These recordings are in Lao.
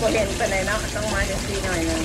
ບໍ່ເຫັນປານໃດເນາະ ຕ້ອງມາຈັ່ງຊີ້ໜ້ອຍໜຶ່ງ.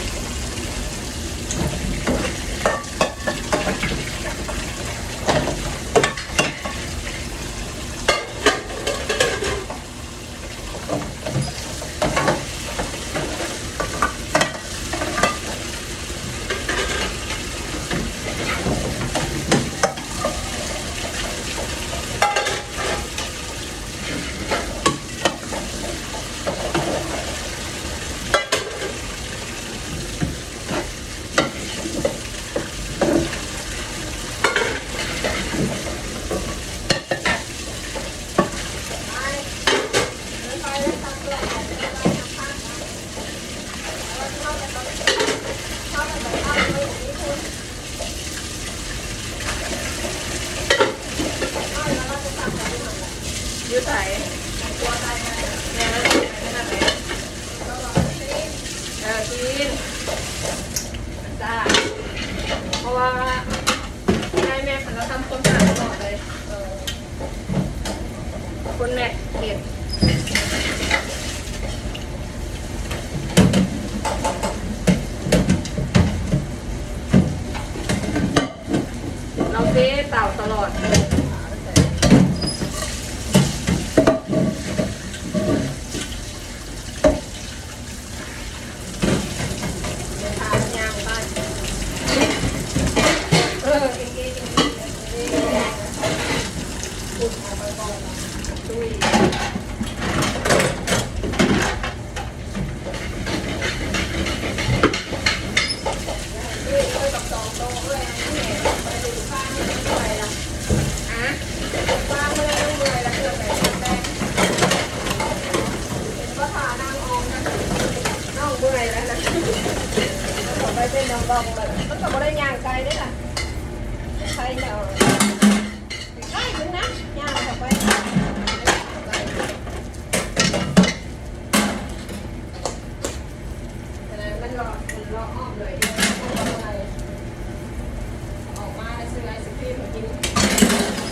ຢູ່ໃສ? ແມ່ນແລ້ວ ແມ່ນແລ້ວ ເອີ ກິນ ສະອາດ ເພາະວ່າ ຍາຍແມັກຫັ້ນລາວທຳຄວາມສະອາດຕະຫຼອດເລີຍ ເອີ ຄຸນແມັກເຮັດ ລາວເຊເຕົາຕະຫຼອດເລີຍ. ນ້ອງເມື່ອຍແລ້ວນະ ມັນກໍໄປເປັນນ້ອງໆ ແລ້ວ ມັນກໍບໍ່ໄດ້ຍ່າງໄກເດ້ລະ ໄຄແລ້ວ ໄຄເບິ່ງນະ ຍ່າງເຂົ້າໄປ ມັນເລາະ ມັນເລາະອ້ອມໜ້ອຍດຽວ ອອກມາແລ້ວຊື້ໄອສະຄຣີມໃຫ້ກິນ.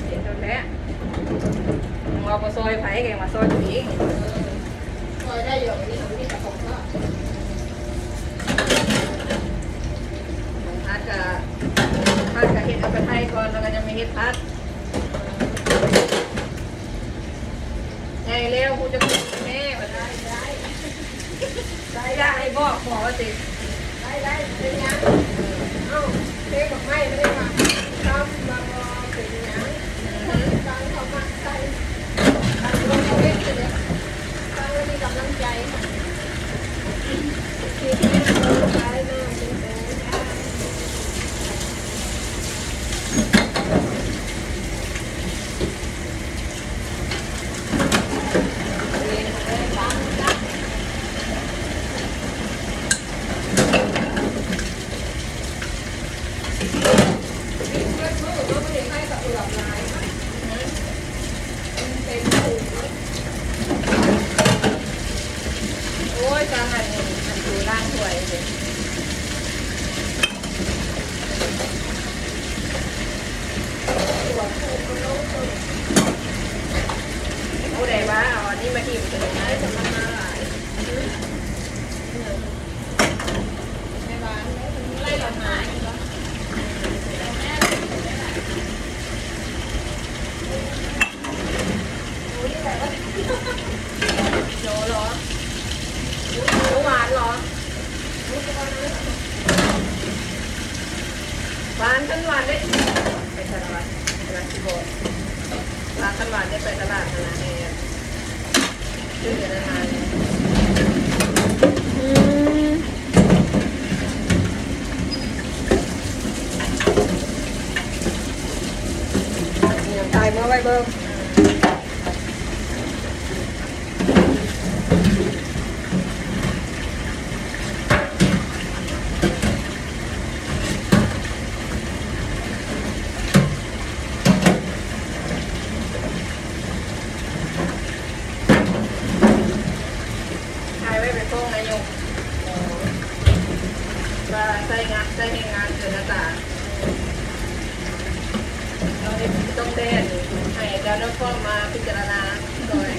ເຮັດໂດນແທ້ ເວົ້າບໍ່ຊ່ອຍໃຜ ກໍຍັງວ່າຊ່ອຍຕົວເອງ. ຊ່ອຍໄດ້ຢູ່ ມີ ມີແຕ່ຂອງເນາະ ຜັດກະ ຜັດກະເຮັດເອົາໄປໄທກ່ອນ ແລ້ວກໍຍັງມາເຮັດຜັດ ໃຫຍ່ແລ້ວ ຮູ້ຈັກແມ່ວ່າໄດ້ ໄດ້ ໄດ້ ຢາກໃຫ້ບອກໝໍວ່າຊິ ໄດ້ ໄດ້ ເປັນຫຍັງ ເອົ້າ ເພງດອກໄມ້ບໍ່ໄດ້ວ່າ ຄຳວ່າບໍ່ເປັນຫຍັງ ຟັງເຂົາມັກໃສ່ ຟັງເຂົາເຮັດ ໂອ້ຍ ຈັ່ງອັນ ອັນ ໂຕລ້າງຖ້ວຍເດ້. ຕົວະ ຂອງເຮົາ ຫວານ ຄັນຫວານເດ້ ໄປຕະຫຼາດ ກຳລັງຊິບອກ ວ່າຄັນຫວານໄດ້ໄປຕະຫຼາດຫັ້ນນະ ໃຫ້ຊື້ອັນນັ້ນມາ ອືມ ຖ່າຍເມືອໄວ້ເບິ່ງ. ຖ່າຍໄວ້ໄປຟ້ອງນາຍົກ ວ່າໃຊ້ງານ ໃຊ້ແຮງງານເກີນອັດຕາ. ຕ້ອງໄດ້ ຕ້ອງໄດ້ໃຫ້ເຈົ້າໜ້າທີ່ຟ້ອງມາພິຈາລະນາຊ່ອຍ.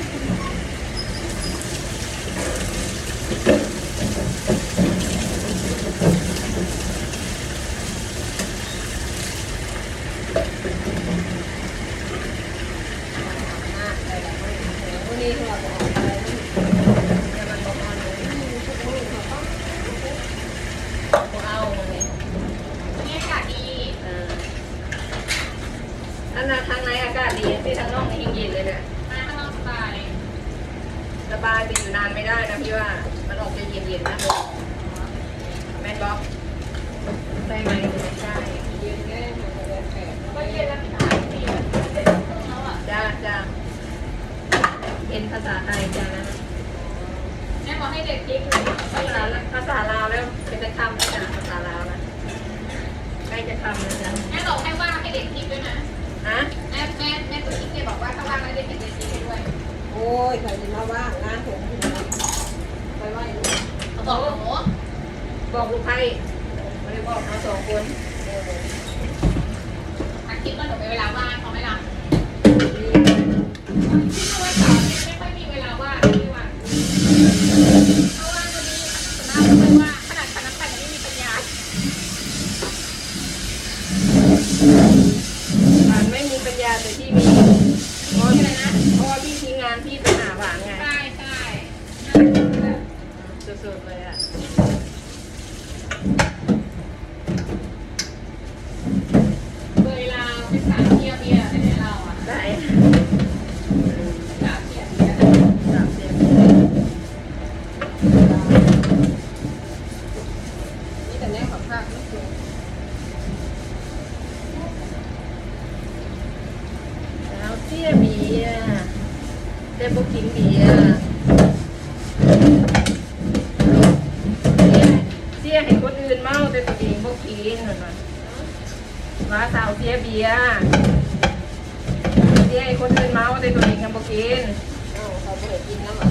ອັນນ່າ ທາງໃນອາກາດດີ ທີ່ທາງນອກນີ້ເຢັນໆ ເລີຍນະ. ມາຂ້າງນອກສະບາຍ ສະບາຍ ແຕ່ຢູ່ນານໄມ່ໄດ້ນະ ພີ່ວ່າ ມັນອອກຈະເຢັນໆ ນະ ແມ່ນບໍ່? ໃສ່ໄໝ ໃສ່ ເຢັນແນ່ ມັນກໍແດດແປດ ກໍເຢັນແລ້ວ ພີ່ຖ່າຍ ພີ່ເປັນລູກຄຶ່ງແລ້ວອະ. ຈ້າ ຈ້າ ເຫັນພາສາໄທຈ້ານະ. ແມ່ບອກໃຫ້ເດັດພິກ ພາສາ ພາສາລາວແລ້ວເປັນຕາຄ້ຳນະ ພາສາລາວນະ. ໃກ້ຈະຄ່ຳແລ້ວຈ້າ. ແມ່ບອກໃຫ້ວ່າໃຫ້ເດັດພິກດ້ວຍນະ. ຮະ? ແມ່ ແມ່ ແມ່ຕຸກກິດເກບອກວ່າຖ້າວ່າງແລ້ວເດັດ ເດັດພິກໃຫ້ດ້ວຍ. ໂອ້ຍ ໃຜຊິມາວ່າງງານຜົມ ໄປໄວ້ລູກ ບອກລູກ ບອກລູກໃພ້ ບໍ່ໄດ້ບອກເຮົາສອງຄົນ. ເອີ ອັດຄລິບກ່ອນ ເດີ ເວລາວ່າງເຂົາໄມ່ລະ. ທີ່ວ່າສາວເນຍໄມ່ຄ່ອຍມີເວລາວ່າງເລີຍວ່າ ເພາະວ່າດຽວນີ້ສ່ວນມາກບໍ່ຄ່ອຍວ່າງ ຂະໜາດ ຂະໜາດໄປກໍໄມ່ມີປັນຍາ. ມັນໄມ່ມີປັນຍາ ແຕ່ທີ່ມີ ເພາະ ເພາະວ່າພີ່ທີມງານພີ່ໄປຫາຫວານໄງ. ໃຊ່ ໃຊ່ ສົດໆ ເລີຍອະ. ເຄີຍລາວເປັນສາວເຊຍເບຍໄດ້ລາວອະ. ໄດ້ ສາວເຊຍເບຍ ສາວເຊຍເບຍ. ມີແຕ່ແນວຄັກໆ ເນາະ. ສາວເຊຍເບຍ ແຕ່ບໍ່ກິນເບຍ. ເຊຍໃຫ້ຄົນອື່ນເມົາ ແຕ່ຕົວເອງບໍ່ກິນ ເພິ່ນວ່າ. ວ່າສາວເຊຍເບຍ ເຊຍໃຫ້ຄົນອື່ນເມົາ ແຕ່ຕົວເອງຍັງບໍ່ກິນ. ເອົ້າ ເຂົາບໍ່ໃຫ້ກິນນຳຫວາ?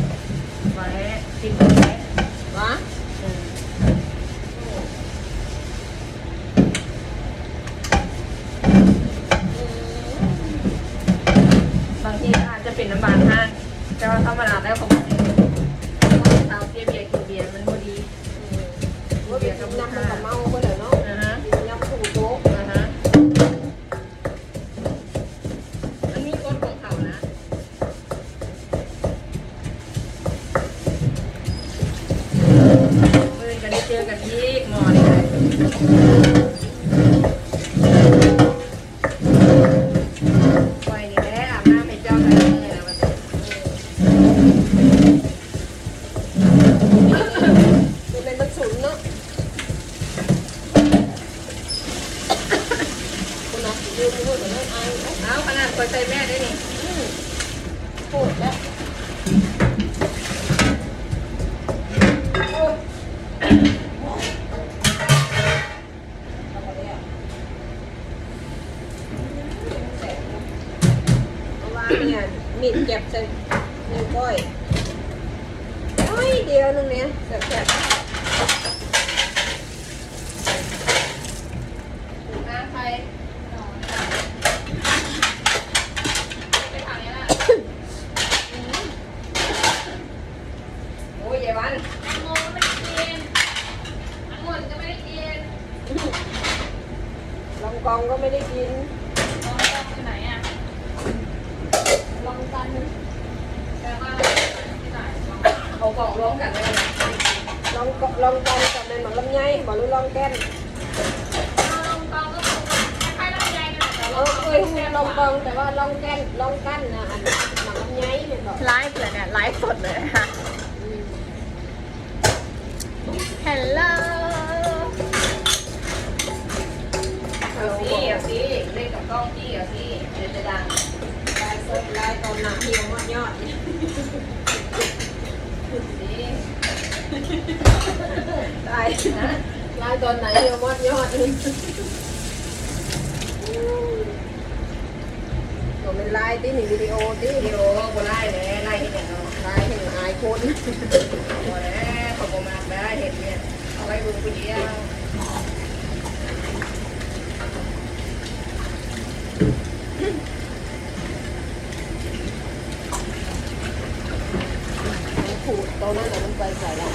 ບໍ່ແລ້ວ ກິນບໍ່ແລ້ວຫວາ? ເອີ ບາງທີອາດຈະເປັນນ້ຳບານຮ້ານ ແຕ່ວ່າທຳມະດາແລ້ວເຂົາບໍ່ໃຫ້. ເພາະວ່າສາວເຊຍເບຍກິນເບຍມັນບໍ່ດີ. ເອີ ເບຍກັບນ້ຳມັນກໍເມົາເບິດແລ້ວເນາະ. ອາຮະ ກິນຍຳຜູ້ໂຕະ. ອາຮະ ມັນມີກົດຂອງເຂົານະ. ມື້ອື່ນກໍໄດ້ເຈີກັນອີກ ໝໍນີ້. ຂ້ອຍນີ້ແຫຼະອາບນ້ຳໃຫ້ເຈົ້າແຕ່ລະມື້ນະ ວ່າຊັ້ນ. ເອີ ບໍ່ແມ່ນມັນຊຸນເນາະ. ພຸ້ນນະ ລືມເບິ່ງເດີ ອາຍ. ເອົ້າ ຂະໜາດຂ້ອຍໃສ່ແມສໄດ້ນີ້. ອືມ ໂພດແລ້ວ. ໂອ້ຍ ເອົາໄປແລ້ວ. ເພາະວ່າມີດແກັບໃສ່ນິ້ວກ້ອຍໜ້ອຍດຽວໜຶ່ງນີ້ ແຊບໆ. ນ້ຳໄປ ໄປທາງນີ້ລະ. ໂອ້ຍ ຍາຍວັນ ແຕງໂມກໍໄມ່ໄດ້ກິນ ອັງຸ່ນກໍໄມ່ໄດ້ກິນ ລອງກອງກໍໄມ່ໄດ້ກິນ. ລອງກອງຢູ່ໄຫນອະ? ລອງກັນ ແປວ່າ ເອົາກອງລວມກັນໄວ້. ລອງກອງ ລອງກອງກັບແມ່ນໝາກລຳໄຍບໍ ຫຼືລອງແກ່ນ? ລອງກອງກໍ ລອງກອງ ແຕ່ວ່າລອງແກ້ນ ລອງກັ້ນນະ ອັນ ໝາກລຳໄຍແມ່ນບໍ່? ໄລຟ໌ເລີຍເນຍ ໄລຟ໌ສົດເລີຍ ອືມ. ເຮລໂລ ເອົາຊິ ເອົາຊິ ເຫຼັ້ນກັບກ້ອງຊິ ເອົາຊິ ດຽວຈະດັງ. ໄລຟ໌ສົດ ໄລຟ໌ຕອນໜ້າຫ່ຽວມອດຍອດ ໄລຟ໌ ໄລຟ໌ຕອນໜ້າຫ່ຽວມອດຍອດ. ບໍ່ແມ່ນໄລຟ໌ຕິ ນີ້ ວິດີໂອຕິ ວິດີໂອ ບໍ່ໄລຟ໌ແຫຼະ ໄລຟ໌ເຮັດຫຍັງເນາະ ໄລຟ໌ແຮ່ງອາຍຄົນ ບໍ່ແຫຼະ ເຂົາບໍ່ມັກໄດ້ເຮັດວຽກ ເອົາໄວ້ເບິ່ງຜູ້ດຽວ. ຂູດໂຕນັ້ນນະ ມັນໄປໃສລະ?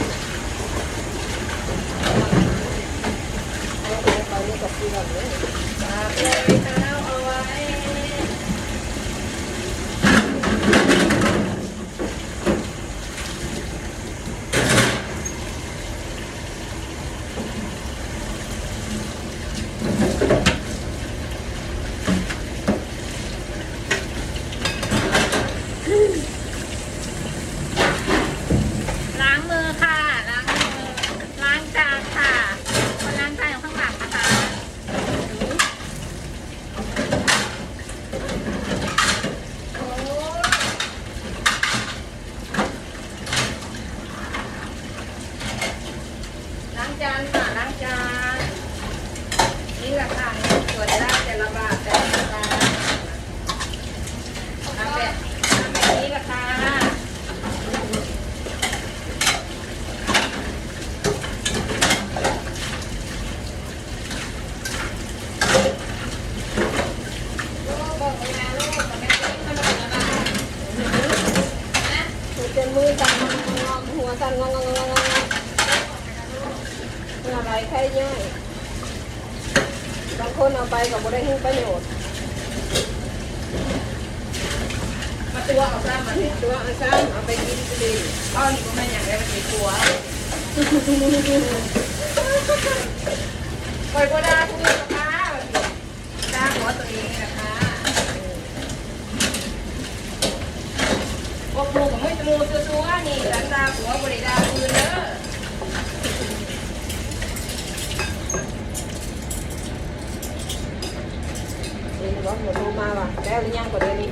ເອົາໄປ ໄປນີ້ກັບເພື່ອນເດ້ ຝາກເພື່ອນໄວ້ ເອົາໄວ້. ລ້າງມືຄ່ະ ລ້າງມື ລ້າງຈານຄ່ະ ຄົນລ້າງຈານຢູ່ຂ້າງຫຼັງນະຄະ. ລ້າງຈານຄ່ະ ລ້າງຈານ ນີ້ລະຄ່ະ ນີ້ ສວຍໄດ້ແຕ່ລະບາດ ແຕ່ລະບາດ ເອົາແບບ ເອົາແບບນີ້ລະຄ່ະ. ເຈັບມືສັ່ນງອງໆ ຫົວສັ່ນງອງໆ ເຫື່ອໄຫຼໄຄຍ້ອຍ. ບາງຄົນເອົາໄປກໍບໍ່ໄດ້ຮູ້ປະໂຫຍດ ມາຕົວະເອົາຊ້ຳ ມາຕົວະເອົາຊ້ຳ ເອົາໄປກິນໄປດື່ມ. ເອົານີ້ບໍ່ແມ່ນຫຍັງເດ້ ມັນເປັນຜົວ ຂ້ອຍບໍ່ດ່າຜູ້ອື່ນດອກຄ່ະ ດ່າຜົວຕົວເອງນີ້ລະຄ່ະ. ພວກໝູ່ກໍມີແຕ່ໝູ່ຊົ່ວໆ ນີ້ ສັນດາຜົວບໍ່ໄດ້ດ່າຜູ້ອື່ນເດີ. ເຫັນບໍ່ ໂທມາວ່າ ແລ້ວຫຼືຍັງ ບໍ່ໄດ້ນີ້